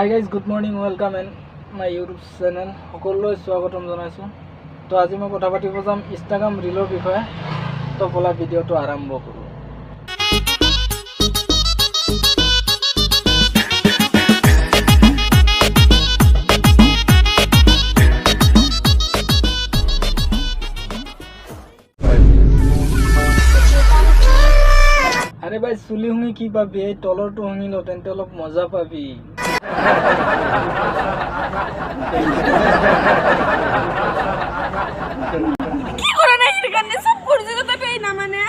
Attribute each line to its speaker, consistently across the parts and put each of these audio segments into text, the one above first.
Speaker 1: Hi guys, good morning, welcome and my YouTube channel. সকলোলৈ স্বাগতম জনাইছোঁ। তো আজি মই কথা পাতিব যাম ইনষ্টাগ্ৰাম ৰিলৰ বিষয়ে। তো ব'লা ভিডিঅ'টো আৰম্ভ কৰোঁ। আৰে ভাই, চুলি শুঙি কি পাবি? এই তলৰটো শুঙি ল, তেন্তে অলপ মজা পাবি।
Speaker 2: কি কৰা নাই সেইকাৰণে চব কৰিছো, তথাপি এই নামানে।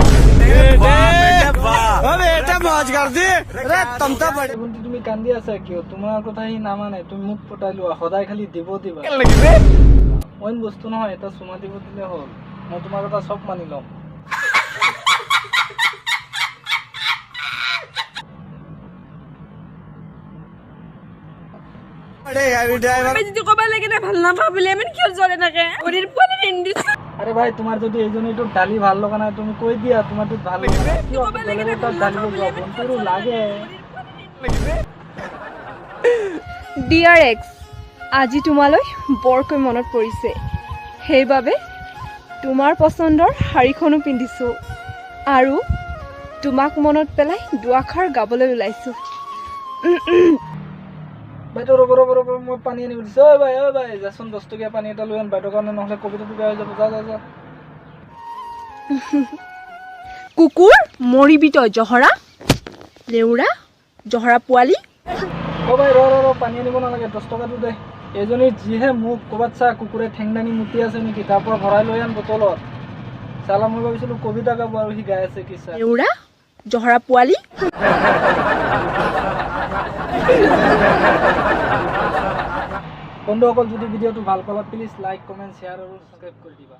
Speaker 1: ভণ্টি, তুমি কান্দি আছা কিয়? তোমাৰ কথা সি নামানে, তুমি মোক পটাই লোৱা। সদায় খালি দিব দিবা, অইন বস্তু নহয়, এটা চুমা দিব দিলে হ'ল, মই তোমাৰ কথা চব মানি ল'ম।
Speaker 2: আমি যদি ক'ব লাগে না ভাল নাপাওঁ বুলি, ইমান কিয় জ্বলে থাকে? ভৰিৰ পোৱালি ঋণ দিছো।
Speaker 1: আৰে ভাই, তোমাৰ যদি এইজনীটোক দালি ভাল লগা নাই, তুমি কৈ দিয়া তোমাৰটোত ভাল লগা নাই। কিয় বেলেগৰ তাত ঢালিব যোৱা? বন্ধুৰো লাগে।
Speaker 3: ডিয়াৰ এক্স, আজি তোমালৈ বৰকৈ মনত পৰিছে, সেইবাবে তোমাৰ পচন্দৰ শাড়ীখনো পিন্ধিছোঁ আৰু তোমাক মনত পেলাই দুআষাৰ গাবলৈ ওলাইছোঁ।
Speaker 1: বাইদেউ, ৰ'ব ৰ'ব ৰ'ব, মই পানী আনিব দিছোঁ। ঐ ভাই, ঐ ভাই, যাচোন 10 টকীয়া পানী এটা লৈ আন বাইদেউৰ কাৰণে, নহ'লে কবিতাটো বেয়া হৈ যাব। যা যা যা।
Speaker 2: কুকুৰ মৰিবি তই, জহৰা লেউৰা, জহৰা পোৱালি।
Speaker 1: অ ভাই, ৰ ৰ ৰ, পানী আনিব নালাগে, 10 টকাটো দে। এইজনীৰ যিহে মুখ, ক'ৰবাত চা কুকুৰে ঠেং দাঙি মুতি আছে নেকি, তাৰ পৰা ভৰাই লৈ আন বটলত। চালা, মই ভাবিছিলোঁ কবিতা গাব আৰু সি গাই আছে কি চা।
Speaker 2: লেউৰা, জহৰা পোৱালি।
Speaker 1: বন্ধুসকল, যদি ভিডিঅ'টো ভাল পালা, প্লিজ লাইক, কমেণ্ট, শ্বেয়াৰ আৰু ছাবস্ক্ৰাইব কৰি দিবা।